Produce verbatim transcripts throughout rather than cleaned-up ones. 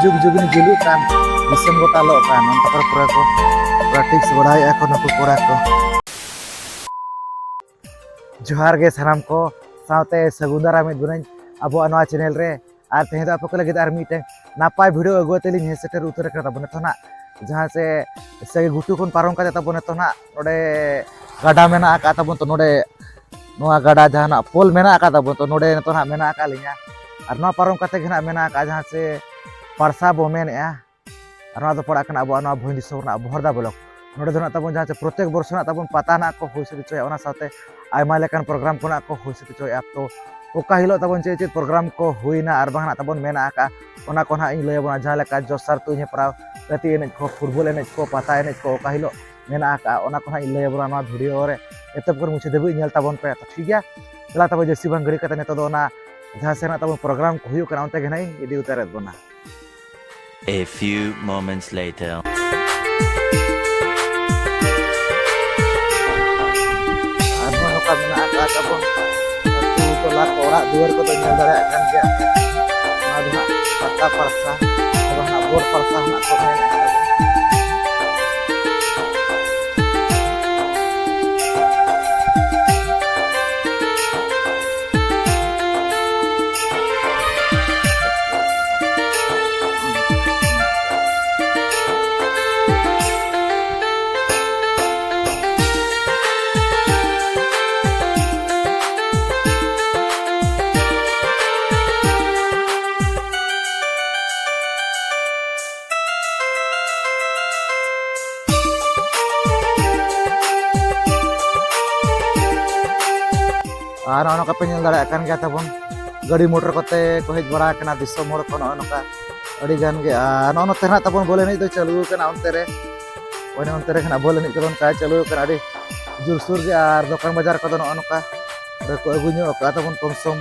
ᱡᱩᱜᱽ ᱡᱩᱜᱽ ᱡᱩᱞᱩᱜ ᱠᱟᱱ, ᱫᱤᱥᱚᱢ ᱜᱚᱴᱟ ᱞᱚᱜ ᱠᱟᱱ, ᱚᱱᱛᱮ ᱠᱚᱨᱮ ᱯᱩᱨᱟᱹ ᱠᱚ practice ᱵᱟᱲᱟᱭᱮᱫᱼᱟ ᱠᱚ ᱱᱩᱠᱩ ᱠᱚᱲᱟ ᱠᱚ᱾ ᱡᱚᱦᱟᱨ ᱜᱮ ᱥᱟᱱᱟᱢ ᱠᱚ, ᱥᱟᱶᱛᱮ ᱥᱟᱹᱜᱩᱱ ᱫᱟᱨᱟᱢ ᱮᱫ ᱵᱚᱱᱟᱹᱧ ᱟᱵᱚᱣᱟᱜ ᱱᱚᱣᱟ channel ᱨᱮ᱾ ᱟᱨ ᱛᱮᱦᱮᱧ ᱫᱚ ᱟᱯᱮ ᱠᱚ ᱞᱟᱹᱜᱤᱫ ᱟᱨ ᱢᱤᱫᱴᱮᱱ ᱱᱟᱯᱟᱭ video ᱟᱹᱜᱩ ᱠᱟᱛᱮ ᱞᱤᱧ ᱦᱮᱡ ᱥᱮᱴᱮᱨ ᱩᱛᱟᱹᱨ ᱟᱠᱟᱱᱟ᱾ ᱛᱟᱵᱚᱱ ᱱᱤᱛᱚᱜ ᱱᱟᱜ ᱡᱟᱦᱟᱸ ᱥᱮ ᱥᱟᱹᱜᱤ ᱜᱷᱩᱴᱩ ᱠᱷᱚᱱ ᱯᱟᱨᱚᱢ ᱠᱟᱛᱮ ᱛᱟᱵᱚᱱ ᱱᱤᱛᱚᱜ ᱱᱟᱜ ᱱᱚᱰᱮ ᱜᱟᱰᱟ ᱢᱮᱱᱟᱜ ᱟᱠᱟᱫ ᱛᱟᱵᱚᱱ, ᱛᱚ ᱱᱚᱰᱮ ᱱᱚᱣᱟ ᱜᱟᱰᱟ ᱡᱟᱦᱟᱱᱟᱜ ᱯᱳᱞ ᱢᱮᱱᱟᱜ ᱟᱠᱟᱫ ᱛᱟᱵᱚᱱ, ᱛᱚ ᱱᱚᱰᱮ ᱱᱤᱛᱚᱜ ᱱᱟᱜ ᱢᱮᱱᱟᱜ ᱟᱠᱟᱫ ᱞᱤᱧᱟ᱾ ᱟᱨ ᱱᱚᱣᱟ ᱯᱟᱨᱚᱢ ᱠᱟᱛᱮ ᱜᱮ ᱱᱟᱜ ᱢᱮᱱᱟᱜ ᱟᱠᱟᱫ ᱡᱟᱦᱟᱸ ᱥᱮ ᱯᱟᱲᱥᱟ ᱵᱚ ᱢᱮᱱᱮᱫᱼᱟ, ᱟᱨ ᱱᱚᱣᱟ ᱫᱚ ᱯᱟᱲᱟᱜ ᱠᱟᱱᱟ ᱟᱵᱚᱣᱟᱜ ᱱᱚᱣᱟ ᱵᱷᱚᱸᱡᱽ ᱫᱤᱥᱚᱢ ᱨᱮᱱᱟᱜ ᱵᱚᱦᱚᱨᱫᱟ block᱾ ᱱᱚᱰᱮ ᱫᱚ ᱱᱟᱜ ᱛᱟᱵᱚᱱ ᱡᱟᱦᱟᱸ ᱪᱮ ᱯᱨᱚᱛᱮᱠ ᱵᱚᱨᱥᱚ ᱱᱟᱜ ᱛᱟᱵᱚᱱ ᱯᱟᱛᱟ ᱱᱟᱜ ᱠᱚ ᱦᱩᱭ ᱥᱟᱹᱛ ᱦᱚᱪᱚᱭᱟ, ᱚᱱᱟ ᱥᱟᱶᱛᱮ ᱟᱭᱢᱟ ᱞᱮᱠᱟᱱ program ᱠᱚ ᱱᱟᱜ ᱠᱚ ᱦᱩᱭ ᱥᱟᱹᱛ ᱦᱚᱪᱚᱭᱟ᱾ ᱛᱚ ᱚᱠᱟ ᱦᱤᱞᱳᱜ ᱛᱟᱵᱚᱱ ᱪᱮᱫ ᱪᱮᱫ program ᱠᱚ ᱦᱩᱭᱱᱟ ᱟᱨ ᱵᱟᱝ ᱱᱟᱜ ᱛᱟᱵᱚᱱ ᱢᱮᱱᱟᱜ ᱟᱠᱟᱫᱼᱟ, ᱚᱱᱟ ᱠᱚ ᱱᱟᱜ ᱤᱧ ᱞᱟᱹᱭ ᱟᱵᱚᱱᱟ᱾ ᱡᱟᱦᱟᱸ ᱞᱮᱠᱟ ᱡᱚᱥ ᱥᱟᱨ ᱛᱩᱧ ᱦᱮᱯᱨᱟᱣ, ᱜᱟᱛᱮ ᱮᱱᱮᱡ ᱠᱚ, ᱯᱷᱩᱴᱵᱚᱞ ᱮᱱᱮᱡ ᱠᱚ, ᱯᱟᱛᱟ ᱮᱱᱮᱡ ᱠᱚ ᱚᱠᱟ ᱦᱤᱞᱳᱜ ᱢᱮᱱᱟᱜ ᱟᱠᱟᱫᱼᱟ, ᱚᱱᱟ ᱠᱚ ᱱᱟᱜ ᱤᱧ ᱞᱟᱹᱭ ᱟᱵᱚᱱᱟ ᱱᱚᱣᱟ video ᱨᱮ᱾ ᱮᱛᱚᱦᱚᱵ ᱠᱷᱚᱱ ᱢᱩᱪᱟᱹᱫ ᱫᱷᱟᱹᱵᱤᱡ ᱧᱮᱞ ᱛᱟᱵᱚᱱ ᱯᱮ᱾ ᱛᱚ ᱴᱷᱤᱠ ᱜᱮᱭᱟ, ᱪᱟᱞᱟᱜ ᱛᱟᱵᱚᱱ ᱡᱟᱹᱥᱛᱤ ᱵᱟᱝ ᱜᱷᱟᱹᱲᱤ ᱠᱟᱛᱮ ᱱᱤᱛᱚᱜ ᱫᱚ ᱚᱱᱟ ᱡᱟᱦᱟᱸ ᱥᱮᱫ ᱱᱟᱜ ᱛᱟᱵᱚᱱ program ᱠᱚ ᱦᱩᱭᱩᱜ ᱠᱟᱱᱟ ᱚᱱᱛᱮ ᱜᱮ ᱱᱟᱜ ᱤᱧ ᱤᱫᱤ ᱩᱛᱟᱹᱨᱮᱫ ᱵᱚᱱᱟ᱾ A few moments later. ᱟᱨᱦᱚᱸ ᱱᱚᱝᱠᱟ ᱢᱮᱱᱟᱜ ᱟᱠᱟᱫ ᱛᱟᱵᱚᱱ ᱟᱹᱛᱩ ᱴᱚᱞᱟ ᱠᱚ, ᱚᱲᱟᱜ ᱫᱩᱣᱟᱹᱨ ᱠᱚᱫᱚ ᱧᱮᱞ ᱫᱟᱲᱮᱭᱟᱜ ᱠᱟᱱ ᱜᱮᱭᱟ᱾ ᱱᱚᱣᱟ ᱫᱚ ᱦᱟᱸᱜ ᱯᱟᱛᱟ ᱯᱟᱨᱥᱟ, ᱱᱚᱣᱟ ᱫᱚ ᱦᱟᱸᱜ ᱵᱚᱨ ᱯᱟᱨᱥᱟ ᱦᱟᱸᱜ ᱠᱚ ᱢᱮᱱᱮᱫᱼᱟ᱾ ᱟᱨ ᱱᱚᱜᱼᱚ ᱱᱚᱝᱠᱟ ᱯᱮ ᱧᱮᱞ ᱫᱟᱲᱮᱭᱟᱜ ᱠᱟᱱ ᱜᱮᱭᱟ ᱛᱟᱵᱚᱱ, ᱜᱟᱹᱰᱤ ᱢᱚᱴᱚᱨ ᱠᱚᱛᱮ ᱠᱚ ᱦᱮᱡ ᱵᱟᱲᱟ ᱟᱠᱟᱱᱟ ᱫᱤᱥᱚᱢ ᱦᱚᱲ ᱠᱚ᱾ ᱱᱚᱜᱼᱚ ᱱᱚᱝᱠᱟ ᱟᱹᱰᱤ ᱜᱟᱱ ᱜᱮ᱾ ᱟᱨ ᱱᱚᱜᱼᱚ ᱱᱚᱛᱮ ᱱᱟᱜ ᱛᱟᱵᱚᱱ ᱵᱚᱞ ᱮᱱᱮᱡ ᱫᱚ ᱪᱟᱹᱞᱩ ᱟᱠᱟᱱᱟ ᱚᱱᱛᱮ ᱨᱮ, ᱚᱱᱮ ᱚᱱᱛᱮ ᱨᱮ ᱱᱟᱜ ᱵᱚᱞ ᱮᱱᱮᱡ ᱠᱚᱫᱚ ᱚᱱᱠᱟ ᱪᱟᱹᱞᱩ ᱟᱠᱟᱱᱟ ᱟᱹᱰᱤ ᱡᱳᱨᱥᱳᱨ ᱜᱮ᱾ ᱟᱨ ᱫᱚᱠᱟᱱ ᱵᱟᱡᱟᱨ ᱠᱚᱫᱚ ᱱᱚᱜᱼᱚ ᱱᱚᱝᱠᱟ ᱚᱸᱰᱮ ᱠᱚ ᱟᱹᱜᱩ ᱧᱚᱜ ᱟᱠᱟᱫᱼᱟ ᱛᱟᱵᱚᱱ ᱠᱚᱢ ᱥᱚᱢ᱾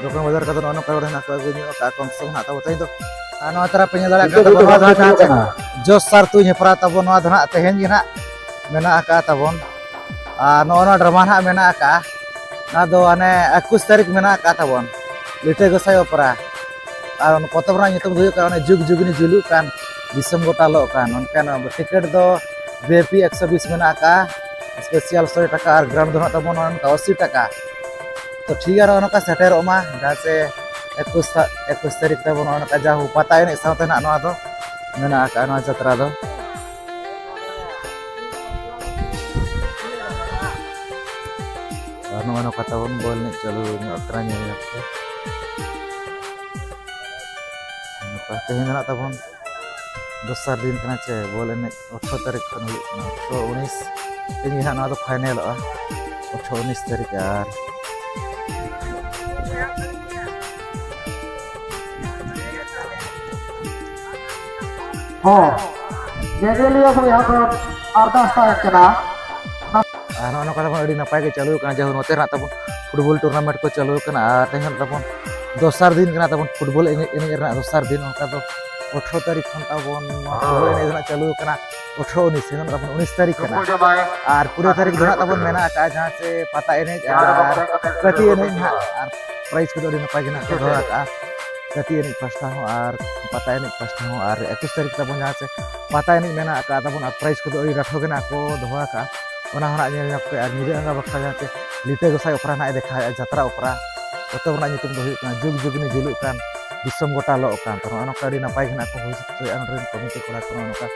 ᱫᱚᱠᱟᱱ ᱵᱟᱡᱟᱨ ᱠᱚᱫᱚ ᱱᱚᱜᱼᱚ ᱱᱚᱝᱠᱟ ᱠᱚᱨᱮ ᱦᱮᱱᱟᱜ ᱠᱚ ᱟᱹᱜᱩ ᱧᱚᱜ ᱟᱠᱟᱫᱼᱟ ᱠᱚᱢ ᱥᱚᱢ ᱦᱟᱸᱜ ᱛᱟᱵᱚ ᱛᱮᱦᱮᱧ ᱫᱚ᱾ ᱟᱨ ᱱᱚᱣᱟ ᱛᱟᱨᱟ ᱯᱮ ᱧᱮᱞ ᱫᱟᱲᱮᱭᱟᱜ ᱠᱟᱱ ᱛᱟᱵᱚᱱᱟ, ᱱᱚᱣᱟ ᱫᱚ ᱦᱟᱸᱜ ᱡᱟᱦᱟᱸ ᱪᱮ ᱡᱚᱥ ᱥᱟᱨ ᱛᱩᱧ ᱦᱮᱯᱨᱟᱣ ᱛᱟᱵᱚᱱ, ᱱᱚᱣᱟ ᱫᱚ ᱦᱟᱸᱜ ᱛᱮᱦᱮᱧ ᱜᱮ ᱦᱟᱸᱜ ᱢᱮᱱᱟᱜ ᱟᱠᱟᱫᱼᱟ ᱛᱟᱵᱚᱱ᱾ ᱟᱨ ᱱᱚᱜᱼᱚ ᱱᱚᱣᱟ ᱰᱨᱟᱢᱟ ᱦᱟᱸᱜ ᱢᱮᱱᱟᱜ ᱟᱠᱟᱫᱼᱟ, ᱱᱚᱣᱟ ᱫᱚ ᱦᱟᱱᱮ ᱮᱠᱩᱥ ᱛᱟᱹᱨᱤᱠᱷ ᱢᱮᱱᱟᱜ ᱟᱠᱟᱫᱼᱟ ᱛᱟᱵᱚᱱ, ᱞᱤᱴᱟᱹ ᱜᱚᱸᱥᱟᱭ ᱚᱯᱮᱨᱟ᱾ ᱟᱨ ᱚᱱᱟ ᱯᱚᱛᱚᱵ ᱨᱮᱱᱟᱜ ᱧᱩᱛᱩᱢ ᱫᱚ ᱦᱩᱭᱩᱜ ᱠᱟᱱᱟ ᱚᱱᱮ ᱡᱩᱜᱽ ᱡᱩᱜᱽᱱᱤ ᱡᱩᱞᱩᱜ ᱠᱟᱱ, ᱫᱤᱥᱚᱢ ᱜᱚᱴᱟ ᱞᱚᱜ ᱠᱟᱱ᱾ ᱚᱱᱠᱟᱱ ᱴᱤᱠᱤᱴ ᱫᱚ ᱵᱷᱤ ᱟᱭ ᱯᱤ ᱮᱠᱥᱚ ᱵᱤᱥ ᱢᱮᱱᱟᱜ ᱟᱠᱟᱫᱼᱟ, ᱥᱯᱮᱥᱤᱭᱟᱞ ᱥᱚᱭ ᱴᱟᱠᱟ, ᱟᱨ ᱜᱨᱟᱣᱩᱱᱰ ᱫᱚ ᱱᱟᱜ ᱛᱟᱵᱚᱱ ᱱᱚᱜᱼᱚ ᱱᱚᱝᱠᱟ ᱟᱥᱤ ᱴᱟᱠᱟ᱾ ᱛᱚ ᱴᱷᱤᱠ ᱜᱮᱭᱟ, ᱱᱚᱜᱼᱚ ᱱᱚᱝᱠᱟ ᱥᱮᱴᱮᱨᱚᱜ ᱢᱟ, ᱡᱟᱦᱟᱸ ᱥᱮ ᱮᱠᱩᱥ ᱛᱟ-, ᱮᱠᱩᱥ ᱛᱟᱹᱨᱤᱠᱷ ᱛᱟᱵᱚᱱ ᱱᱚᱜᱼᱚ ᱱᱚᱝᱠᱟ ᱡᱟᱦᱟᱸ ᱯᱟᱛᱟ ᱮᱱᱮᱡ ᱥᱟᱶᱛᱮ ᱱᱟᱜ ᱱᱚᱣᱟ ᱫᱚ ᱢᱮᱱᱟᱜ ᱟᱠᱟᱫᱼᱟ, ᱱᱚᱣᱟ ᱡᱟᱛᱨᱟ ᱫᱚ᱾ ᱟᱨ ᱱᱚᱜᱼᱚ ᱱᱚᱝᱠᱟ ᱛᱟᱵᱚᱱ ᱵᱚᱞ ᱮᱱᱮᱡ ᱪᱟᱹᱞᱩ ᱧᱚᱜ ᱟᱠᱟᱱᱟ, ᱧᱮᱞ ᱧᱚᱜ ᱯᱮ᱾ ᱱᱚᱝᱠᱟ ᱛᱮᱦᱮᱧ ᱫᱚ ᱱᱟᱜ ᱛᱟᱵᱚᱱ ᱫᱚᱥᱟᱨ ᱫᱤᱱ ᱠᱟᱱᱟ ᱪᱮ ᱵᱚᱞ ᱮᱱᱮᱡ, ᱟᱴᱷᱨᱚ ᱛᱟᱹᱨᱤᱠᱷ ᱠᱷᱚᱱ ᱦᱩᱭᱩᱜ ᱠᱟᱱᱟ, ᱟᱴᱷᱨᱚ, ᱩᱱᱤᱥ, ᱛᱮᱦᱮᱧ ᱜᱮ ᱦᱟᱸᱜ ᱱᱚᱣᱟ ᱫᱚ ᱯᱷᱟᱭᱱᱮᱞᱚᱜᱼᱟ, ᱟᱴᱷᱨᱚ, ᱩᱱᱤᱥ ᱛᱟᱹᱨᱤᱠᱷ᱾ ᱟᱨ ᱦᱚᱸ, ᱧᱮᱧᱮᱞᱤᱭᱟᱹ ᱠᱚ ᱡᱟᱦᱟᱸ ᱠᱚ ᱟᱨᱫᱟᱥ ᱛᱟᱦᱮᱸ ᱠᱟᱱᱟ᱾ ᱟᱨ ᱱᱚᱜᱼᱚ ᱱᱚᱝᱠᱟ ᱛᱟᱵᱚᱱ ᱟᱹᱰᱤ ᱱᱟᱯᱟᱭ ᱜᱮ ᱪᱟᱹᱞᱩ ᱟᱠᱟᱱᱟ, ᱡᱮ ᱱᱚᱛᱮ ᱨᱮᱱᱟᱜ ᱛᱟᱵᱚᱱ ᱯᱷᱩᱴᱵᱚᱞ ᱴᱩᱨᱱᱟᱢᱮᱱᱴ ᱠᱚ ᱪᱟᱹᱞᱩ ᱟᱠᱟᱱᱟ᱾ ᱟᱨ ᱛᱮᱦᱮᱧ ᱛᱟᱵᱚᱱ ᱫᱚᱥᱟᱨ ᱫᱤᱱ ᱠᱟᱱᱟ ᱛᱟᱵᱚᱱ ᱯᱷᱩᱴᱵᱚᱞ ᱮᱱᱮᱡ, ᱮᱱᱮᱡ ᱨᱮᱱᱟᱜ ᱫᱚᱥᱟᱨ ᱫᱤᱱ᱾ ᱚᱱᱠᱟ ᱫᱚ ᱟᱴᱷᱨᱚ ᱛᱟᱹᱨᱤᱠᱷ ᱠᱷᱚᱱ ᱛᱟᱵᱚᱱ ᱱᱚᱣᱟ ᱯᱷᱩᱴᱵᱚᱞ ᱮᱱᱮᱡ ᱫᱚ ᱱᱟᱜ ᱪᱟᱹᱞᱩ ᱟᱠᱟᱱᱟ, ᱟᱴᱷᱨᱚ, ᱩᱱᱤᱥ, ᱛᱮᱦᱮᱧ ᱫᱚ ᱛᱟᱵᱚᱱ ᱩᱱᱤᱥ ᱛᱟᱹᱨᱤᱠᱷ ᱠᱟᱱᱟ᱾ ᱟᱨ ᱠᱩᱲᱤ ᱛᱟᱹᱨᱤᱠᱷ ᱫᱚ ᱱᱟᱜ ᱛᱟᱵᱚᱱ ᱢᱮᱱᱟᱜ ᱟᱠᱟᱫᱼᱟ ᱡᱟᱦᱟᱸ ᱪᱮ ᱯᱟᱛᱟ ᱮᱱᱮᱡ ᱟᱨ ᱠᱟᱹᱴᱤ ᱮᱱᱮᱡ ᱱᱟᱜ, ᱟᱨ ᱯᱨᱟᱭᱤᱡᱽ ᱠᱚᱫᱚ ᱟᱹᱰᱤ ᱱᱟᱯᱟᱭ ᱜᱮ ᱱᱟᱜ ᱠᱚ ᱫᱚᱦᱚ ᱟᱠᱟᱫᱼᱟ, ᱠᱟᱹᱴᱤ ᱮᱱᱮᱡ ᱯᱟᱥᱴᱟ ᱦᱚᱸ ᱟᱨ ᱯᱟᱛᱟ ᱮᱱᱮᱡ ᱯᱟᱥᱴᱟ ᱦᱚᱸ᱾ ᱟᱨ ᱮᱠᱩᱥ ᱛᱟᱹᱨᱤᱠᱷ ᱛᱟᱵᱚᱱ ᱡᱟᱦᱟᱸ ᱪᱮ ᱯᱟᱛᱟ ᱮᱱᱮᱡ ᱢᱮᱱᱟᱜ ᱟᱠᱟᱫ ᱛᱟᱵᱚᱱ, ᱟᱨ ᱯᱨᱟᱭᱤᱡᱽ ᱠᱚᱫᱚ ᱟᱹᱰᱤ ᱞᱟᱹᱴᱷᱩ ᱜᱮ ᱱᱟᱜ ᱠᱚ ᱫᱚᱦᱚ ᱟᱠᱟᱫᱼᱟ, ᱚᱱᱟ ᱦᱚᱸ ᱱᱟᱜ ᱧᱮᱞ ᱧᱚᱜ ᱯᱮ᱾ ᱟᱨ ᱧᱤᱫᱟᱹ ᱟᱸᱜᱟ ᱵᱟᱠᱷᱨᱟ ᱡᱟᱦᱟᱸ ᱪᱮ ᱞᱤᱴᱟᱹ ᱜᱚᱸᱥᱟᱭ ᱚᱯᱮᱨᱟ ᱱᱟᱜ ᱮ ᱫᱮᱠᱷᱟᱣᱮᱫᱼᱟ, ᱡᱟᱛᱨᱟ ᱚᱯᱮᱨᱟ᱾ ᱯᱚᱛᱚᱵ ᱨᱮᱱᱟᱜ ᱧᱩᱛᱩᱢ ᱫᱚ ᱦᱩᱭᱩᱜ ᱠᱟᱱᱟ ᱡᱩᱜᱽ ᱡᱩᱜᱽᱱᱤ ᱡᱩᱞᱩᱜ ᱠᱟᱱ, ᱫᱤᱥᱚᱢ ᱜᱚᱴᱟ ᱞᱚᱜ ᱠᱟᱱ᱾ ᱛᱚ ᱱᱚᱜᱼᱚ ᱱᱚᱝᱠᱟ ᱟᱹᱰᱤ ᱱᱟᱯᱟᱭ ᱜᱮ ᱱᱟᱜ ᱠᱚ ᱦᱩᱭ ᱦᱚᱪᱚᱭᱮᱫᱼᱟ ᱱᱚᱰᱮ ᱨᱮᱱ ᱠᱚᱢᱤᱴᱤ ᱠᱚᱲᱟ ᱠᱚ᱾ ᱱᱚᱜᱼᱚ ᱱᱚᱝᱠᱟ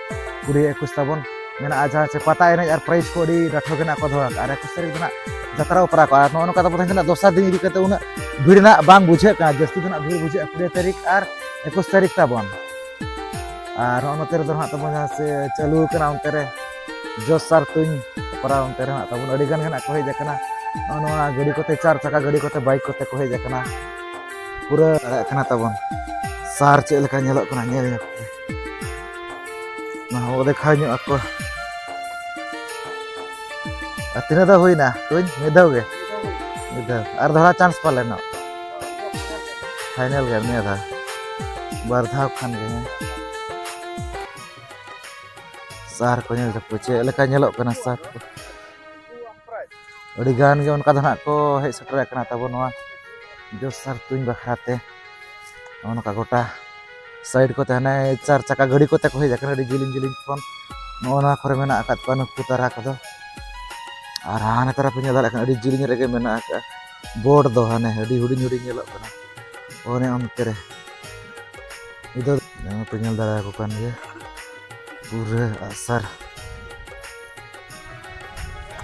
ᱠᱩᱲᱤ ᱮᱠᱩᱥ ᱛᱟᱵᱚᱱ ᱢᱮᱱᱟᱜᱼᱟ, ᱡᱟᱦᱟᱸ ᱪᱮ ᱯᱟᱛᱟ ᱮᱱᱮᱡ ᱟᱨ ᱯᱨᱟᱭᱤᱡᱽ ᱠᱚ ᱟᱹᱰᱤ ᱞᱟᱹᱴᱷᱩ ᱜᱮ ᱱᱟᱜ ᱠᱚ ᱫᱚᱦᱚ ᱟᱠᱟᱫᱼᱟ᱾ ᱟᱨ ᱮᱠᱩᱥ ᱛᱟᱹᱨᱤᱠᱷ ᱫᱚ ᱱᱟᱜ ᱡᱟᱛᱨᱟ ᱚᱯᱮᱨᱟ ᱠᱚ᱾ ᱟᱨ ᱱᱚᱜᱼᱚ ᱱᱚᱝᱠᱟ ᱛᱟᱵᱚᱱ ᱛᱟᱦᱮᱸ ᱠᱟᱱᱟ, ᱫᱚᱥᱟᱨ ᱫᱤᱱ ᱤᱫᱤ ᱠᱟᱛᱮ ᱩᱱᱟᱹᱜ ᱵᱷᱤᱲ ᱱᱟᱜ ᱵᱟᱝ ᱵᱩᱡᱷᱟᱹᱜ ᱠᱟᱱᱟ, ᱡᱟᱹᱥᱛᱤ ᱫᱚ ᱱᱟᱜ ᱵᱷᱤᱲ ᱵᱩᱡᱷᱟᱹᱜᱼᱟ ᱠᱩᱲᱤ ᱛᱟᱹᱨᱤᱠᱷ ᱟᱨ ᱮᱠᱩᱥ ᱛᱟᱹᱨᱤᱠᱷ ᱛᱟᱵᱚᱱ᱾ ᱟᱨ ᱱᱚᱜᱼᱚ ᱱᱚᱛᱮ ᱨᱮᱫᱚ ᱱᱟᱜ ᱛᱟᱵᱚᱱ ᱡᱟᱦᱟᱸ ᱪᱮ ᱪᱟᱹᱞᱩ ᱟᱠᱟᱱᱟ, ᱚᱱᱛᱮ ᱨᱮ ᱡᱚᱥ ᱥᱟᱨ ᱛᱩᱧ ᱠᱚᱨᱟᱣ, ᱚᱱᱛᱮ ᱨᱮ ᱱᱟᱜ ᱛᱟᱵᱚᱱ ᱟᱹᱰᱤ ᱜᱟᱱ ᱜᱮ ᱱᱟᱜ ᱠᱚ ᱦᱮᱡ ᱟᱠᱟᱱᱟ᱾ ᱱᱚᱜᱼᱚ ᱱᱚᱣᱟ ᱜᱟᱹᱰᱤ ᱠᱚᱛᱮ, ᱪᱟᱨ ᱪᱟᱠᱟ ᱜᱟᱹᱰᱤ ᱠᱚᱛᱮ, ᱵᱟᱭᱤᱠ ᱠᱚᱛᱮ ᱠᱚ ᱦᱮᱡ ᱟᱠᱟᱱᱟ᱾ ᱯᱩᱨᱟᱹ ᱫᱟᱲᱮᱭᱟᱜ ᱠᱟᱱᱟ ᱛᱟᱵᱚᱱ ᱥᱟᱨ ᱪᱮᱫ ᱞᱮᱠᱟ ᱧᱮᱞᱚᱜ ᱠᱟᱱᱟ, ᱧᱮᱞ ᱧᱚᱜ ᱯᱮ᱾ ᱚᱱᱟ ᱦᱚᱸ ᱫᱮᱠᱷᱟᱣ ᱧᱚᱜ ᱟᱠᱚ᱾ ᱟᱨ ᱛᱤᱱᱟᱹᱜ ᱫᱷᱟᱣ ᱦᱩᱭᱱᱟ ᱛᱩᱧ? ᱢᱤᱫ ᱫᱷᱟᱣ ᱜᱮ? ᱢᱤᱫ ᱫᱷᱟᱣ᱾ ᱟᱨ ᱫᱚᱦᱲᱟ ᱪᱟᱱᱥ ᱯᱟᱞᱮᱱᱚᱜ? ᱯᱷᱟᱭᱱᱮᱞ ᱜᱮ ᱱᱤᱭᱟᱹ ᱫᱷᱟᱣ᱾ ᱵᱟᱨ ᱫᱷᱟᱣ ᱠᱷᱟᱱ ᱜᱮ, ᱦᱮᱸ᱾ ᱥᱟᱨ ᱠᱚ ᱧᱮᱞ ᱛᱟᱠᱚ ᱪᱮᱫ ᱞᱮᱠᱟ ᱧᱮᱞᱚᱜ ᱠᱟᱱᱟ, ᱥᱟᱨ ᱠᱚ᱾ ᱟᱹᱰᱤ ᱜᱟᱱ ᱜᱮ ᱚᱱᱠᱟ ᱫᱚ ᱱᱟᱜ ᱠᱚ ᱦᱮᱡ ᱥᱮᱴᱮᱨ ᱟᱠᱟᱱᱟ ᱛᱟᱵᱚ ᱱᱚᱣᱟ ᱡᱚᱥ ᱥᱟᱨ ᱛᱩᱧ ᱵᱟᱠᱷᱨᱟ ᱛᱮ᱾ ᱱᱚᱜᱼᱚ ᱱᱚᱝᱠᱟ ᱜᱚᱴᱟ ᱥᱟᱭᱤᱰ ᱠᱚᱛᱮ ᱦᱟᱱᱮ ᱪᱟᱨ ᱪᱟᱠᱟ ᱜᱟᱹᱰᱤ ᱠᱚᱛᱮ ᱠᱚ ᱦᱮᱡ ᱟᱠᱟᱱᱟ, ᱟᱹᱰᱤ ᱡᱤᱞᱤᱧ ᱡᱤᱞᱤᱧ ᱠᱷᱚᱱ ᱱᱚᱜᱼᱚ ᱱᱚᱣᱟ ᱠᱚᱨᱮ ᱢᱮᱱᱟᱜ ᱟᱠᱟᱫ ᱠᱚᱣᱟ ᱱᱩᱠᱩ ᱛᱟᱨᱟ ᱠᱚᱫᱚ᱾ ᱟᱨ ᱦᱟᱱᱮ ᱛᱟᱨᱟ ᱯᱮ ᱧᱮᱞ ᱫᱟᱲᱮᱭᱟᱜ ᱠᱟᱱᱟ, ᱟᱹᱰᱤ ᱡᱤᱞᱤᱧ ᱨᱮᱜᱮ ᱢᱮᱱᱟᱜ ᱟᱠᱟᱫᱼᱟ ᱵᱳᱴ ᱫᱚ, ᱦᱟᱱᱮ ᱟᱹᱰᱤ ᱦᱩᱰᱤᱧ ᱦᱩᱰᱤᱧ ᱧᱮᱞᱚᱜ ᱠᱟᱱᱟ ᱚᱱᱮ ᱚᱱᱛᱮ ᱨᱮ᱾ ᱱᱤᱛᱚᱜ ᱯᱮ ᱧᱮᱞ ᱫᱟᱲᱮᱭᱟᱠᱚ ᱠᱟᱱ ᱜᱮᱭᱟ ᱯᱩᱨᱟᱹ ᱟᱜᱼᱥᱟᱨ᱾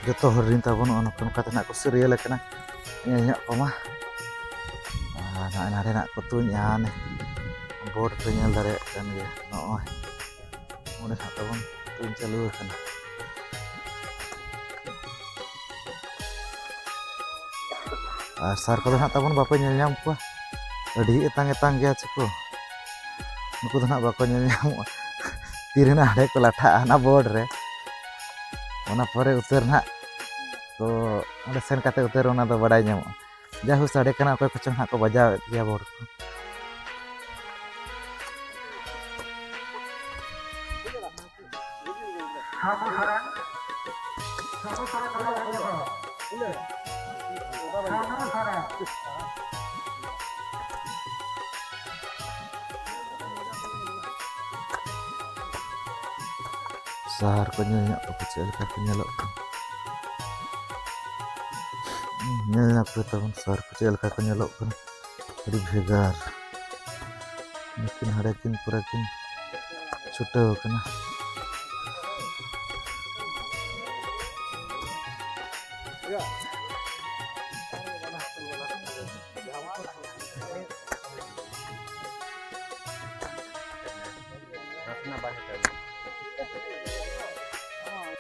ᱡᱚᱛᱚ ᱦᱚᱲ ᱨᱮᱱ ᱛᱟᱵᱚᱱ ᱱᱚᱜᱼᱚ ᱱᱚᱝᱠᱟ ᱱᱚᱝᱠᱟ ᱛᱮ ᱱᱟᱜ ᱠᱚ ᱥᱤᱨᱤᱭᱟᱞ ᱟᱠᱟᱱᱟ, ᱧᱮᱞ ᱧᱚᱜ ᱠᱚᱢᱟ᱾ ᱟᱨ ᱱᱚᱜᱼᱚᱭ ᱱᱟᱰᱮ ᱱᱟᱜ ᱠᱚ ᱛᱩᱧᱮᱜᱼᱟ, ᱦᱟᱱᱮ ᱵᱳᱨᱰ ᱯᱮ ᱧᱮᱞ ᱫᱟᱲᱮᱭᱟᱜ ᱠᱟᱱ ᱜᱮᱭᱟ᱾ ᱱᱚᱜᱼᱚᱭ ᱚᱸᱰᱮ ᱱᱟᱜ ᱛᱟᱵᱚᱱ ᱛᱩᱧ ᱪᱟᱹᱞᱩ ᱟᱠᱟᱱᱟ᱾ ᱟᱨ ᱥᱟᱨ ᱠᱚᱫᱚ ᱱᱟᱜ ᱛᱟᱵᱚᱱ ᱵᱟᱯᱮ ᱧᱮᱞ ᱧᱟᱢ ᱠᱚᱣᱟ, ᱟᱹᱰᱤ ᱮᱛᱟᱝ ᱮᱛᱟᱝ ᱜᱮᱭᱟ ᱪᱮ ᱠᱚ, ᱱᱩᱠᱩ ᱫᱚ ᱱᱟᱜ ᱵᱟᱠᱚ ᱧᱮᱞ ᱧᱟᱢᱚᱜᱼᱟ᱾ ᱛᱤᱨᱮ ᱱᱟᱜ ᱦᱟᱸᱰᱮ ᱠᱚ ᱞᱟᱴᱷᱟᱜᱼᱟ ᱦᱟᱱᱟ ᱵᱳᱨᱰ ᱨᱮ, ᱚᱱᱟ ᱯᱚᱨᱮ ᱩᱛᱟᱹᱨ ᱱᱟᱜ ᱠᱚ ᱚᱸᱰᱮ ᱥᱮᱱ ᱠᱟᱛᱮ ᱩᱛᱟᱹᱨ ᱚᱱᱟ ᱫᱚ ᱵᱟᱰᱟᱭ ᱧᱟᱢᱚᱜᱼᱟ᱾ ᱡᱟᱭᱦᱳᱠ, ᱥᱟᱰᱮ ᱠᱟᱱᱟ, ᱚᱠᱚᱭ ᱠᱚᱪᱚᱝ ᱱᱟᱜ ᱠᱚ ᱵᱟᱡᱟᱣᱮᱫ ᱜᱮᱭᱟ ᱵᱳᱨᱰ ᱠᱚ᱾ ᱥᱟᱦᱟᱨ ᱠᱚ ᱧᱮᱞ ᱧᱚᱜ ᱠᱚᱯᱮ ᱪᱮᱫ ᱞᱮᱠᱟ ᱠᱚ ᱧᱮᱞᱚᱜ ᱠᱟᱱᱟ᱾ ᱧᱮᱞ ᱧᱚᱜ ᱯᱮ ᱛᱟᱵᱚᱱ ᱥᱟᱦᱟᱨ ᱠᱚ ᱪᱮᱫ ᱞᱮᱠᱟ ᱠᱚ ᱧᱮᱞᱚᱜ ᱠᱟᱱᱟ, ᱟᱹᱰᱤ ᱵᱷᱮᱜᱟᱨ᱾ ᱱᱩᱠᱤᱱ ᱦᱟᱸᱰᱮ ᱠᱤᱱ ᱯᱩᱨᱟᱹ ᱠᱤᱱ ᱪᱷᱩᱴᱟᱹᱣ ᱟᱠᱟᱱᱟ᱾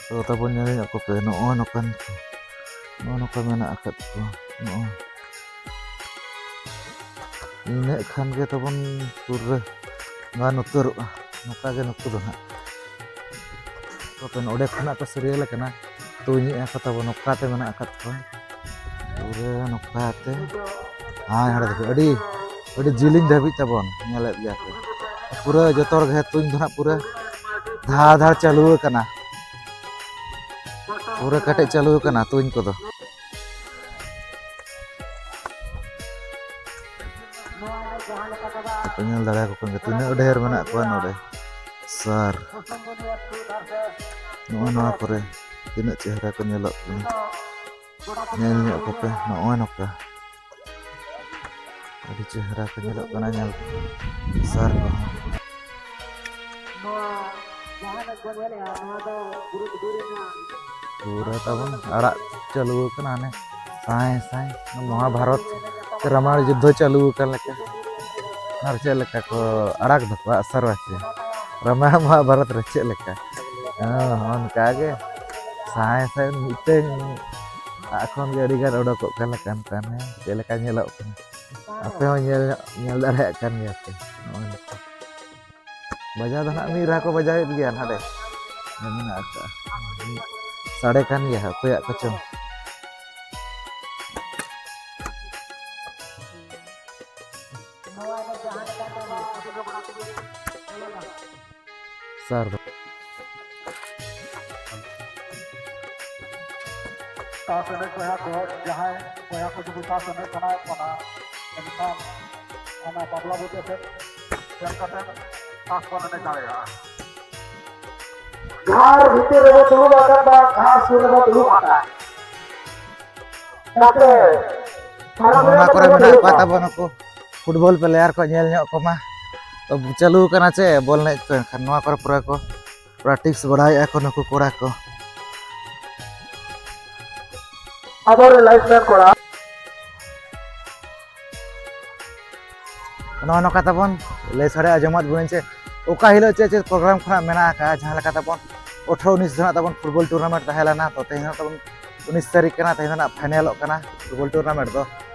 ᱛᱚ ᱛᱟᱵᱚᱱ ᱧᱮᱞ ᱧᱚᱜ ᱠᱚᱯᱮ, ᱱᱚᱜᱼᱚᱭ ᱱᱚᱝᱠᱟᱱ ᱠᱚ, ᱱᱚᱜᱼᱚ ᱱᱚᱝᱠᱟ ᱢᱮᱱᱟᱜ ᱟᱠᱟᱫ ᱠᱚᱣᱟ᱾ ᱱᱚᱜᱼᱚᱭ ᱤᱱᱟᱹᱜ ᱠᱷᱟᱱ ᱜᱮ ᱛᱟᱵᱚᱱ ᱯᱩᱨᱟᱹ ᱜᱟᱱ ᱩᱛᱟᱹᱨᱚᱜᱼᱟ᱾ ᱱᱚᱝᱠᱟ ᱜᱮ ᱱᱩᱠᱩ ᱫᱚ ᱱᱟᱦᱟᱜ ᱛᱚᱵᱮ ᱱᱚᱰᱮ ᱠᱷᱚᱱᱟᱜ ᱠᱚ ᱥᱤᱨᱤᱭᱟᱞ ᱟᱠᱟᱱᱟ, ᱛᱩᱧᱮᱜᱼᱟ ᱠᱚ ᱛᱟᱵᱚᱱ, ᱱᱚᱝᱠᱟ ᱛᱮ ᱢᱮᱱᱟᱜ ᱟᱠᱟᱫ ᱠᱚᱣᱟ᱾ ᱯᱩᱨᱟᱹ ᱱᱚᱝᱠᱟ ᱛᱮ ᱦᱟᱸ ᱦᱟᱸᱰᱮ ᱫᱷᱟᱹᱵᱤᱡ ᱟᱹᱰᱤ, ᱟᱹᱰᱤ ᱡᱤᱞᱤᱧ ᱫᱷᱟᱹᱵᱤᱡ ᱛᱟᱵᱚᱱ ᱧᱮᱞᱮᱫ ᱜᱮᱭᱟ ᱯᱮ᱾ ᱯᱩᱨᱟᱹ ᱡᱚᱛᱚ ᱨᱮᱜᱮ ᱛᱩᱧ ᱫᱚ ᱱᱟᱦᱟᱜ ᱯᱩᱨᱟᱹ ᱫᱷᱟᱲ ᱫᱷᱟᱲ ᱪᱟᱹᱞᱩ ᱟᱠᱟᱱᱟ, ᱯᱩᱨᱟᱹ ᱠᱮᱴᱮᱡ ᱪᱟᱹᱞᱩ ᱟᱠᱟᱱᱟ ᱛᱩᱧ ᱠᱚᱫᱚ᱾ ᱫᱟᱲᱮᱭᱟᱠᱚ ᱠᱟᱱ ᱜᱮᱭᱟ, ᱛᱤᱱᱟᱹᱜ ᱰᱷᱮᱨ ᱢᱮᱱᱟᱜ ᱠᱚᱣᱟ ᱱᱚᱰᱮ ᱥᱟᱨ᱾ ᱱᱚᱜᱼᱚ ᱱᱚᱣᱟ ᱠᱚᱨᱮ ᱛᱤᱱᱟᱹᱜ ᱪᱮᱦᱨᱟ ᱠᱚ ᱧᱮᱞᱚᱜ ᱠᱟᱱᱟ, ᱧᱮᱞ ᱧᱚᱜ ᱠᱚᱯᱮ᱾ ᱱᱚᱜᱼᱚᱭ ᱱᱚᱝᱠᱟ ᱟᱹᱰᱤ ᱪᱮᱦᱨᱟ ᱠᱚ ᱧᱮᱞᱚᱜ ᱠᱟᱱᱟ, ᱧᱮᱞ ᱥᱟᱨ ᱠᱚᱦᱚᱸ᱾ ᱱᱚᱣᱟ ᱡᱟᱦᱟᱸ ᱵᱚᱱ ᱧᱮᱞᱮᱜᱼᱟ, ᱱᱚᱣᱟ ᱫᱚ ᱜᱩᱨᱩ ᱫᱩᱨᱮ ᱨᱮᱱᱟᱜ ᱯᱩᱨᱟᱹ ᱛᱟᱵᱚᱱ ᱟᱲᱟᱜ ᱪᱟᱹᱞᱩ ᱟᱠᱟᱱᱟ, ᱦᱟᱱᱮ ᱥᱟᱸᱭ ᱥᱟᱸᱭ ᱢᱚᱦᱟᱵᱷᱟᱨᱚᱛ ᱥᱮ ᱨᱟᱢᱟᱭᱚᱬ ᱡᱩᱫᱽᱫᱷᱚ ᱪᱟᱹᱞᱩ ᱟᱠᱟᱱ ᱞᱮᱠᱟ᱾ ᱟᱨ ᱪᱮᱫ ᱞᱮᱠᱟ ᱠᱚ ᱟᱲᱟᱜ ᱫᱚᱠᱚ ᱟᱜ ᱥᱟᱨ ᱵᱟᱪᱮ ᱨᱟᱢᱟᱭᱚᱬ ᱢᱚᱦᱟᱵᱷᱟᱨᱚᱛ ᱨᱮ ᱪᱮᱫ ᱞᱮᱠᱟ, ᱦᱮᱸ, ᱚᱱᱠᱟ ᱜᱮ ᱥᱟᱸᱭ ᱥᱟᱸᱭ ᱢᱤᱫᱴᱟᱹᱝ ᱟᱜ ᱠᱷᱚᱱ ᱜᱮ ᱟᱹᱰᱤ ᱜᱟᱱ ᱚᱰᱚᱠᱚᱜ ᱠᱟᱱ ᱞᱮᱠᱟᱱ ᱠᱟᱱ, ᱦᱮᱸ, ᱪᱮᱫ ᱞᱮᱠᱟ ᱧᱮᱞᱚᱜ ᱠᱟᱱᱟ᱾ ᱟᱯᱮ ᱦᱚᱸ ᱧᱮᱞ ᱧᱚᱜ, ᱧᱮᱞ ᱫᱟᱲᱮᱭᱟᱜ ᱠᱟᱱ ᱜᱮᱭᱟ ᱯᱮ᱾ ᱱᱚᱜᱼᱚᱭ ᱱᱚᱝᱠᱟ᱾ ᱵᱟᱡᱟᱣ ᱫᱚ ᱱᱟᱦᱟᱜ ᱢᱤᱫ ᱨᱟᱦᱟ ᱠᱚ ᱵᱟᱡᱟᱣᱮᱫ ᱜᱮᱭᱟ ᱱᱟᱰᱮ᱾ ᱢᱮᱱᱟᱜ ᱟᱠᱟᱫᱼᱟ᱾ ᱥᱟᱰᱮ ᱠᱟᱱ ᱜᱮᱭᱟ ᱦᱟᱸᱜ, ᱚᱠᱚᱭᱟᱜ ᱠᱚᱪᱚᱝ᱾ ᱥᱟᱨ ᱫᱚ᱾ ᱛᱟᱥ ᱮᱱᱮᱡ ᱵᱚᱭᱦᱟ ᱠᱚ, ᱡᱟᱦᱟᱸᱭ ᱵᱚᱭᱦᱟ ᱠᱚ ᱡᱩᱫᱤ ᱛᱟᱥ ᱮᱱᱮᱡ ᱥᱟᱱᱟᱭᱮᱫ ᱵᱚᱱᱟ, ᱮᱱᱠᱷᱟᱱ ᱚᱱᱟ ᱵᱟᱯᱞᱟ ᱵᱩᱴᱟᱹ ᱥᱮᱫ ᱥᱮᱱ ᱠᱟᱛᱮ ᱛᱟᱥ ᱵᱚᱱ ᱮᱱᱮᱡ ᱫᱟᱲᱮᱭᱟᱜᱼᱟ᱾ ᱜᱷᱟᱴ ᱵᱷᱤᱛᱤᱨ ᱨᱮᱵᱚ ᱫᱩᱲᱩᱵ ᱟᱠᱟᱱ ᱵᱟ ᱜᱷᱟᱴ ᱥᱩᱨ ᱨᱮᱵᱚ ᱫᱩᱲᱩᱵ ᱟᱠᱟᱱ᱾ ᱜᱟᱛᱮ, ᱱᱚᱜᱼᱚ ᱱᱚᱣᱟ ᱠᱚᱨᱮ ᱢᱮᱱᱟᱜ ᱠᱚᱣᱟ ᱛᱟᱵᱚᱱ ᱱᱩᱠᱩ ᱯᱷᱩᱴᱵᱚᱞ ᱯᱞᱮᱭᱟᱨ ᱠᱚ, ᱧᱮᱞ ᱧᱚᱜ ᱠᱚᱢᱟ᱾ ᱛᱚ, ᱪᱟᱹᱞᱩ ᱟᱠᱟᱱᱟ ᱪᱮ ᱵᱚᱞ ᱮᱱᱮᱡ ᱠᱚ, ᱮᱱᱠᱷᱟᱱ ᱱᱚᱣᱟ ᱠᱚᱨᱮ ᱯᱩᱨᱟᱹ ᱠᱚ ᱯᱨᱮᱠᱴᱤᱥ ᱵᱟᱲᱟᱭᱮᱫᱼᱟ ᱠᱚ ᱱᱩᱠᱩ ᱠᱚᱲᱟ ᱠᱚ᱾ ᱟᱵᱚᱨᱮᱱ ᱞᱟᱭᱤᱱᱥᱢᱮᱱ ᱠᱚᱲᱟ᱾ ᱱᱚᱜᱼᱚ ᱱᱚᱝᱠᱟ ᱛᱟᱵᱚᱱ ᱞᱟᱹᱭ ᱥᱟᱰᱮ ᱟᱸᱡᱚᱢᱟᱫ ᱵᱚᱱᱟᱹᱧ ᱡᱮ ᱚᱠᱟ ᱦᱤᱞᱳᱜ ᱪᱮᱫ ᱪᱮᱫ ᱯᱨᱳᱜᱨᱟᱢ ᱠᱷᱚᱱᱟᱜ ᱢᱮᱱᱟᱜ ᱟᱠᱟᱫᱼᱟ, ᱡᱟᱦᱟᱸ ᱞᱮᱠᱟ ᱛᱟᱵᱚᱱ ᱟᱴᱷᱨᱚ ᱩᱱᱤᱥ ᱫᱚ ᱱᱟᱜ ᱛᱟᱵᱚᱱ ᱯᱷᱩᱴᱵᱚᱞ ᱴᱩᱨᱱᱟᱢᱮᱱᱴ ᱛᱟᱦᱮᱸ ᱞᱮᱱᱟ, ᱛᱚ ᱛᱮᱦᱮᱧ ᱦᱚᱸ ᱛᱟᱵᱚᱱ ᱩᱱᱤᱥ ᱛᱟᱹᱨᱤᱠᱷ ᱠᱟᱱᱟ, ᱛᱮᱦᱮᱧ ᱫᱚ ᱱᱟᱜ ᱯᱷᱟᱭᱱᱮᱞᱚᱜ ᱠᱟᱱᱟ ᱯᱷᱩᱴᱵᱚᱞ ᱴᱩᱨᱱᱟᱢᱮᱱᱴ ᱫᱚ᱾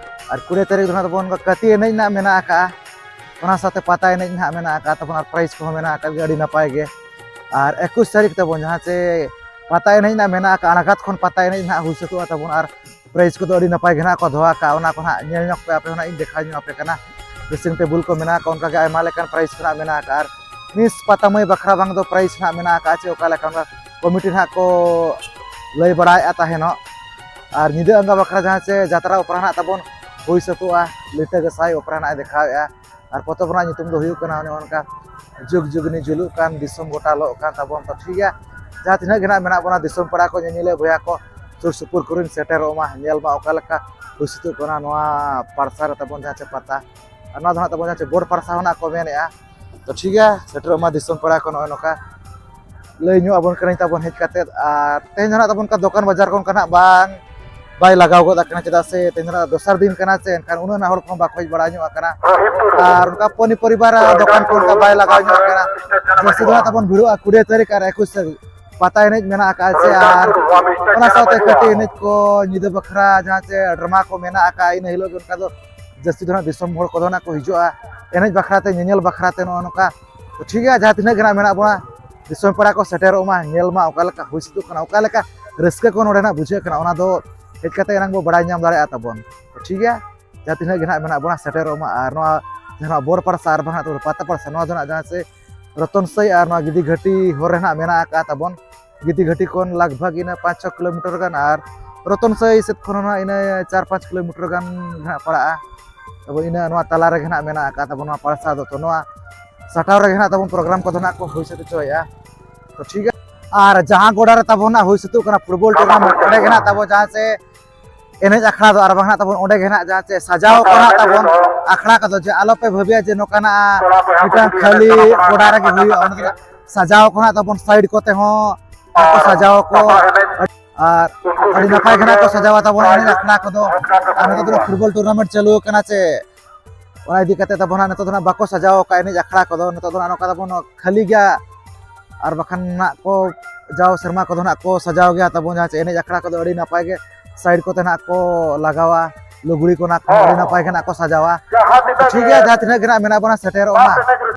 ᱟᱨ ᱠᱩᱲᱤ ᱛᱟᱹᱨᱤᱠᱷ ᱫᱚ ᱱᱟᱜ ᱛᱟᱵᱚᱱ ᱠᱟᱹᱛᱤ ᱮᱱᱮᱡ ᱨᱮᱱᱟᱜ ᱢᱮᱱᱟᱜ ᱟᱠᱟᱫᱼᱟ, ᱚᱱᱟ ᱥᱟᱶᱛᱮ ᱯᱟᱛᱟ ᱮᱱᱮᱡ ᱱᱟᱜ ᱢᱮᱱᱟᱜ ᱟᱠᱟᱫ ᱛᱟᱵᱚᱱ ᱟᱨ ᱯᱨᱟᱭᱤᱡᱽ ᱠᱚᱦᱚᱸ ᱢᱮᱱᱟᱜ ᱟᱠᱟᱫ ᱜᱮᱭᱟ ᱟᱹᱰᱤ ᱱᱟᱯᱟᱭ ᱜᱮ᱾ ᱟᱨ ᱮᱠᱩᱥ ᱛᱟᱹᱨᱤᱠᱷ ᱛᱟᱵᱚᱱ ᱡᱟᱦᱟᱸ ᱪᱮ ᱯᱟᱛᱟ ᱮᱱᱮᱡ ᱱᱟᱜ ᱢᱮᱱᱟᱜ ᱟᱠᱟᱫ, ᱟᱬᱜᱟᱛ ᱠᱷᱚᱱ ᱯᱟᱛᱟ ᱮᱱᱮᱡ ᱱᱟᱜ ᱦᱩᱭ ᱥᱟᱹᱛᱚᱜᱼᱟ ᱛᱟᱵᱚᱱ ᱟᱨ ᱯᱨᱟᱭᱤᱡᱽ ᱠᱚᱫᱚ ᱟᱹᱰᱤ ᱱᱟᱯᱟᱭ ᱜᱮ ᱱᱟᱜ ᱠᱚ ᱫᱚᱦᱚ ᱟᱠᱟᱫᱼᱟ, ᱚᱱᱟ ᱠᱚ ᱱᱟᱜ ᱧᱮᱞ ᱧᱚᱜ ᱯᱮ ᱟᱯᱮ ᱦᱚᱸ ᱱᱟᱜ ᱤᱧ ᱫᱮᱠᱷᱟᱣ ᱧᱚᱜ ᱟᱯᱮ ᱠᱟᱱᱟ᱾ ᱰᱨᱮᱥᱤᱝ ᱴᱮᱵᱩᱞ ᱠᱚ ᱢᱮᱱᱟᱜ ᱟᱠᱟᱫ, ᱚᱱᱠᱟ ᱜᱮ ᱟᱭᱢᱟ ᱞᱮᱠᱟᱱ ᱯᱨᱟᱭᱤᱡᱽ ᱠᱚ ᱱᱟᱜ ᱢᱮᱱᱟᱜ ᱟᱠᱟᱫ ᱟᱨ ᱢᱤᱥ ᱯᱟᱛᱟ ᱢᱟᱹᱭ ᱵᱟᱠᱷᱨᱟ ᱵᱟᱝ ᱫᱚ ᱯᱨᱟᱭᱤᱡᱽ ᱱᱟᱜ ᱢᱮᱱᱟᱜ ᱟᱠᱟᱫ ᱪᱮ ᱚᱠᱟ ᱞᱮᱠᱟ ᱚᱱᱟ ᱠᱚᱢᱤᱴᱤ ᱱᱟᱜ ᱠᱚ ᱞᱟᱹᱭ ᱵᱟᱲᱟᱭᱮᱫᱼᱟ ᱛᱟᱦᱮᱱᱚᱜ᱾ ᱟᱨ ᱧᱤᱫᱟᱹ ᱟᱸᱜᱟ ᱵᱟᱠᱷᱨᱟ ᱡᱟᱦᱟᱸ ᱪᱮ ᱡᱟᱛᱨᱟ ᱚᱯᱮᱨᱟ ᱱᱟᱜ ᱛᱟᱵᱚᱱ ᱦᱩᱭ ᱥᱟᱹᱛᱚᱜᱼᱟ, ᱞᱤᱴᱟᱹ ᱜᱚᱸᱥᱟᱭ ᱚᱯᱮᱨᱟ ᱱᱟᱜ ᱮ ᱫᱮᱠᱷᱟᱣᱮᱫᱼᱟ᱾ ᱟᱨ ᱯᱚᱛᱚᱵ ᱨᱮᱱᱟᱜ ᱧᱩᱛᱩᱢ ᱫᱚ ᱦᱩᱭᱩᱜ ᱠᱟᱱᱟ ᱚᱱᱮ ᱚᱱᱠᱟ ᱡᱩᱜᱽ ᱡᱩᱜᱽᱱᱤ ᱡᱩᱞᱩᱜ ᱠᱟᱱ, ᱫᱤᱥᱚᱢ ᱜᱚᱴᱟ ᱞᱚᱜ ᱠᱟᱱ ᱛᱟᱵᱚᱱ᱾ ᱛᱚ ᱴᱷᱤᱠ ᱜᱮᱭᱟ, ᱡᱟᱦᱟᱸ ᱛᱤᱱᱟᱹᱜ ᱜᱮ ᱱᱟᱜ ᱢᱮᱱᱟᱜ ᱵᱚᱱᱟ ᱫᱤᱥᱚᱢ ᱯᱟᱲᱟ ᱠᱚ, ᱧᱮᱧᱮᱞᱤᱭᱟᱹ ᱵᱚᱭᱦᱟ ᱠᱚ, ᱥᱩᱨ ᱥᱩᱯᱩᱨ ᱠᱚᱨᱮᱱ ᱥᱮᱴᱮᱨᱚᱜ ᱢᱟ, ᱧᱮᱞ ᱢᱟ ᱚᱠᱟ ᱞᱮᱠᱟ ᱦᱩᱭ ᱥᱟᱹᱛᱚᱜ ᱠᱟᱱᱟ ᱱᱚᱣᱟ ᱯᱟᱲᱥᱟ ᱨᱮ ᱛᱟᱵᱚᱱ ᱡᱟᱦᱟᱸ ᱪᱮ ᱯᱟᱛᱟ᱾ ᱟᱨ ᱱᱚᱣᱟ ᱫᱚ ᱦᱟᱸᱜ ᱛᱟᱵᱚᱱ ᱡᱟᱦᱟᱸ ᱪᱮ ᱵᱚᱲ ᱯᱟᱲᱥᱟ ᱦᱚᱸ ᱱᱟᱜ ᱠᱚ ᱢᱮᱱᱮᱫᱼᱟ᱾ ᱛᱚ ᱴᱷᱤᱠ ᱜᱮᱭᱟ, ᱥᱮᱴᱮᱨᱚᱜ ᱢᱟ ᱫᱤᱥᱚᱢ ᱯᱟᱲᱟ ᱠᱚ᱾ ᱱᱚᱜᱼᱚᱭ ᱱᱚᱝᱠᱟ ᱞᱟᱹᱭ ᱧᱚᱜ ᱟᱵᱚᱱ ᱠᱟᱹᱱᱟᱹᱧ ᱛᱟᱵᱚᱱ ᱦᱮᱡ ᱠᱟᱛᱮᱫ᱾ ᱟᱨ ᱛᱮᱦᱮᱧ ᱫᱚ ᱱᱟᱜ ᱛᱟᱵᱚᱱ ᱚᱱᱠᱟ ᱫᱚᱠᱟᱱ ᱵᱟᱡᱟᱨ ᱠᱚ ᱚᱱᱠᱟ ᱱᱟᱜ ᱵᱟᱝ ᱵᱟᱭ ᱞᱟᱜᱟᱣ ᱜᱚᱫ ᱟᱠᱟᱱᱟ, ᱪᱮᱫᱟᱜ ᱥᱮ ᱛᱮᱦᱮᱧ ᱫᱚ ᱱᱟᱜ ᱫᱚᱥᱟᱨ ᱫᱤᱱ ᱠᱟᱱᱟ ᱥᱮ, ᱮᱱᱠᱷᱟᱱ ᱩᱱᱟᱹᱜ ᱱᱟᱜ ᱦᱚᱲ ᱠᱚᱦᱚᱸ ᱵᱟᱠᱚ ᱦᱮᱡ ᱵᱟᱲᱟ ᱧᱚᱜ ᱟᱠᱟᱱᱟ᱾ ᱟᱨ ᱚᱱᱠᱟ ᱯᱚᱱᱤ ᱯᱚᱨᱤᱵᱟᱨ ᱫᱚᱠᱟᱱ ᱠᱚ ᱚᱱᱠᱟ ᱵᱟᱭ ᱞᱟᱜᱟᱣ ᱧᱚᱜ ᱟᱠᱟᱱᱟ᱾ ᱡᱟᱹᱥᱛᱤ ᱫᱚ ᱱᱟᱜ ᱛᱟᱵᱚᱱ ᱵᱷᱤᱲᱚᱜᱼᱟ ᱠᱩᱲᱤ ᱛᱟᱹᱨᱤᱠᱷ ᱟᱨ ᱮᱠᱩᱥ ᱛᱟᱹᱨᱤᱠᱷ ᱯᱟᱛᱟ ᱮᱱᱮᱡ ᱢᱮᱱᱟᱜ ᱟᱠᱟᱫ ᱥᱮ, ᱟᱨ ᱚᱱᱟ ᱥᱟᱶᱛᱮ ᱠᱟᱹᱴᱤᱡ ᱮᱱᱮᱡ ᱠᱚ ᱧᱤᱫᱟᱹ ᱵᱟᱠᱷᱨᱟ ᱡᱟᱦᱟᱸ ᱪᱮ ᱰᱨᱟᱢᱟ ᱠᱚ ᱢᱮᱱᱟᱜ ᱟᱠᱟᱫ, ᱤᱱᱟᱹ ᱦᱤᱞᱳᱜ ᱜᱮ ᱚᱱᱠᱟ ᱫᱚ ᱡᱟᱹᱥᱛᱤ ᱫᱚ ᱱᱟᱜ ᱫᱤᱥᱚᱢ ᱦᱚᱲ ᱠᱚᱫᱚ ᱱᱟᱜ ᱠᱚ ᱦᱤᱡᱩᱜᱼᱟ ᱮᱱᱮᱡ ᱵᱟᱠᱷᱨᱟ ᱛᱮ, ᱧᱮᱧᱮᱞ ᱵᱟᱠᱷᱨᱟ ᱛᱮ᱾ ᱱᱚᱜᱼᱚ ᱱᱚᱝᱠᱟ᱾ ᱛᱚ ᱴᱷᱤᱠ ᱜᱮᱭᱟ, ᱡᱟᱦᱟᱸ ᱛᱤᱱᱟᱹᱜ ᱜᱮ ᱱᱟᱜ ᱢᱮᱱᱟᱜ ᱵᱚᱱᱟ ᱫᱤᱥᱚᱢ ᱯᱟᱲᱟ ᱠᱚ ᱥᱮᱴᱮᱨᱚᱜ ᱢᱟ, ᱧᱮᱞ ᱢᱟ ᱚᱠᱟ ᱞᱮᱠᱟ ᱦᱩᱭ ᱥᱟᱹᱛᱚᱜ ᱠᱟᱱᱟ, ᱚᱠᱟ ᱞᱮᱠᱟ ᱨᱟᱹᱥᱠᱟᱹ ᱠᱚ ᱱᱚᱰᱮ ᱱᱟᱜ ᱵᱩᱡᱷᱟᱹᱜ ᱠᱟᱱᱟ, ᱚᱱᱟ ᱫᱚ ᱦᱮᱡ ᱠᱟᱛᱮ ᱮᱱᱟᱝ ᱵᱚ ᱵᱟᱲᱟᱭ ᱧᱟᱢ ᱫᱟᱲᱮᱭᱟᱜᱼᱟ ᱛᱟᱵᱚᱱ᱾ ᱛᱚ ᱴᱷᱤᱠ ᱜᱮᱭᱟ, ᱡᱟᱦᱟᱸ ᱛᱤᱱᱟᱹᱜ ᱜᱮ ᱱᱟᱜ ᱢᱮᱱᱟᱜ ᱵᱚᱱᱟ ᱥᱮᱴᱮᱨᱚᱜ ᱢᱟ᱾ ᱟᱨ ᱱᱚᱣᱟ ᱡᱟᱦᱟᱸ ᱱᱚᱣᱟ ᱵᱚᱲ ᱯᱟᱲᱥᱟ ᱟᱨ ᱵᱟᱝ ᱱᱟᱜ ᱯᱟᱛᱟ ᱯᱟᱲᱥᱟ, ᱱᱚᱣᱟ ᱫᱚ ᱱᱟᱜ ᱡᱟᱦᱟᱸ ᱥᱮ ᱨᱚᱛᱚᱱ ᱥᱟᱹᱭ ᱟᱨ ᱱᱚᱣᱟ ᱜᱤᱫᱤ ᱜᱷᱟᱹᱴᱤ ᱦᱚᱨ ᱨᱮ ᱱᱟᱜ ᱢᱮᱱᱟᱜ ᱟᱠᱟᱫ ᱛᱟᱵᱚᱱ᱾ ᱜᱤᱫᱤ ᱜᱷᱟᱹᱴᱤ ᱠᱷᱚᱱ ᱞᱟᱜᱽ ᱵᱷᱟᱜᱽ ᱤᱱᱟᱹ ᱯᱟᱸᱪ ᱪᱷᱚ ᱠᱤᱞᱳᱢᱤᱴᱟᱨ ᱜᱟᱱ, ᱟᱨ ᱨᱚᱛᱚᱱ ᱥᱟᱹᱭ ᱥᱮᱫ ᱠᱷᱚᱱ ᱦᱚᱸ ᱱᱟᱜ ᱤᱱᱟᱹ ᱪᱟᱨ ᱯᱟᱸᱪ ᱠᱤᱞᱳᱢᱤᱴᱟᱨ ᱜᱟᱱ ᱱᱟᱜ ᱯᱟᱲᱟᱜᱼᱟ᱾ ᱛᱚᱵᱮ ᱤᱱᱟᱹ ᱱᱚᱣᱟ ᱛᱟᱞᱟ ᱨᱮᱜᱮ ᱱᱟᱜ ᱢᱮᱱᱟᱜ ᱟᱠᱟᱫ ᱛᱟᱵᱚᱱ ᱱᱚᱣᱟ ᱯᱟᱲᱥᱟ ᱫᱚ᱾ ᱛᱚ ᱱᱚᱣᱟ ᱥᱟᱴᱟᱣ ᱨᱮᱜᱮ ᱱᱟᱜ ᱛᱟᱵᱚᱱ ᱯᱨᱳᱜᱨᱟᱢ ᱠᱚᱫᱚ ᱱᱟᱜ ᱠᱚ ᱦᱩᱭ ᱥᱟᱹᱛ ᱦᱚᱪᱚᱭᱮᱫᱼᱟ᱾ ᱛᱚ ᱴᱷᱤᱠ ᱜᱮᱭᱟ, ᱟᱨ ᱡᱟᱦᱟᱸ ᱜᱚᱰᱟ ᱨᱮ ᱛᱟᱵᱚᱱ ᱱᱟᱜ ᱦᱩᱭ ᱥᱟᱹᱛᱚᱜ ᱠᱟᱱᱟ ᱯᱷᱩᱴᱵᱚᱞ ᱴᱩᱨᱱᱟᱢᱮᱱᱴ, ᱚᱸᱰᱮ ᱜᱮ ᱱᱟᱜ ᱛᱟᱵᱚ ᱡᱟᱦᱟᱸ ᱥᱮ ᱮᱱᱮᱡ ᱟᱠᱷᱲᱟ ᱫᱚ ᱟᱨ ᱵᱟᱝ ᱱᱟᱜ ᱛᱟᱵᱚᱱ ᱚᱸᱰᱮ ᱜᱮ ᱱᱟᱜ ᱡᱟᱦᱟᱸ ᱪᱮ ᱥᱟᱡᱟᱣ ᱠᱚ ᱱᱟᱜ ᱛᱟᱵᱚᱱ ᱟᱠᱷᱲᱟ ᱠᱚᱫᱚ, ᱡᱮ ᱟᱞᱚᱯᱮ ᱵᱷᱟᱹᱵᱤᱭᱟ ᱡᱮ ᱱᱚᱝᱠᱟᱱᱟᱜ ᱢᱤᱫᱴᱟᱝ ᱠᱷᱟᱹᱞᱤ ᱜᱚᱰᱟ ᱨᱮᱜᱮ ᱦᱩᱭᱩᱜᱼᱟ᱾ ᱚᱸᱰᱮ ᱫᱚ ᱥᱟᱡᱟᱣ ᱠᱚ ᱱᱟᱜ ᱛᱟᱵᱚᱱ ᱥᱟᱭᱤᱰ ᱠᱚᱛᱮ ᱦᱚᱸ ᱠᱚ ᱥᱟᱡᱟᱣ ᱟᱠᱚ, ᱟᱨ ᱟᱹᱰᱤ ᱱᱟᱯᱟᱭ ᱜᱮ ᱱᱟᱜ ᱠᱚ ᱥᱟᱡᱟᱣᱟ ᱛᱟᱵᱚᱱ ᱮᱱᱮᱡ ᱟᱠᱷᱲᱟ ᱠᱚᱫᱚ᱾ ᱟᱨ ᱱᱤᱛᱚᱜ ᱫᱚ ᱯᱷᱩᱴᱵᱚᱞ ᱴᱩᱨᱱᱟᱢᱮᱱᱴ ᱪᱟᱹᱞᱩ ᱟᱠᱟᱱᱟ ᱪᱮ, ᱚᱱᱟ ᱤᱫᱤ ᱠᱟᱛᱮ ᱛᱟᱵᱚᱱ ᱱᱟᱜ ᱱᱤᱛᱚᱜ ᱫᱚ ᱱᱟᱜ ᱵᱟᱠᱚ ᱥᱟᱡᱟᱣ ᱟᱠᱟᱫ ᱮᱱᱮᱡ ᱟᱠᱷᱲᱟ ᱠᱚᱫᱚ, ᱱᱤᱛᱚᱜ ᱫᱚ ᱱᱟᱜ ᱱᱚᱝᱠᱟ ᱛᱟᱵᱚᱱ ᱠᱷᱟᱹᱞᱤ ᱜᱮᱭᱟ᱾ ᱟᱨ ᱵᱟᱠᱷᱟᱱ ᱱᱟᱜ ᱠᱚ ᱡᱟᱣ ᱥᱮᱨᱢᱟ ᱠᱚᱫᱚ ᱱᱟᱜ ᱠᱚ ᱥᱟᱡᱟᱣ ᱜᱮᱭᱟ ᱛᱟᱵᱚᱱ ᱡᱟᱦᱟᱸ ᱪᱮ ᱮᱱᱮᱡ ᱟᱠᱷᱲᱟ ᱠᱚᱫᱚ ᱟᱹᱰᱤ ᱱᱟᱯᱟᱭ ᱜᱮ ᱥᱟᱭᱤᱰ ᱠᱚᱛᱮ ᱱᱟᱜ ᱠᱚ ᱞᱟᱜᱟᱣᱟ, ᱞᱩᱜᱽᱲᱤ ᱠᱚ ᱱᱟᱜ ᱠᱚ ᱟᱹᱰᱤ ᱱᱟᱯᱟᱭ ᱜᱮ ᱱᱟᱜ ᱠᱚ ᱥᱟᱡᱟᱣᱟ᱾ ᱴᱷᱤᱠ ᱜᱮᱭᱟ, ᱡᱟᱦᱟᱸ ᱛᱤᱱᱟᱹᱜ ᱜᱮ ᱱᱟᱜ ᱢᱮᱱᱟᱜ ᱵᱚᱱᱟ ᱥᱮᱴᱮᱨᱚᱜ ᱢᱟ᱾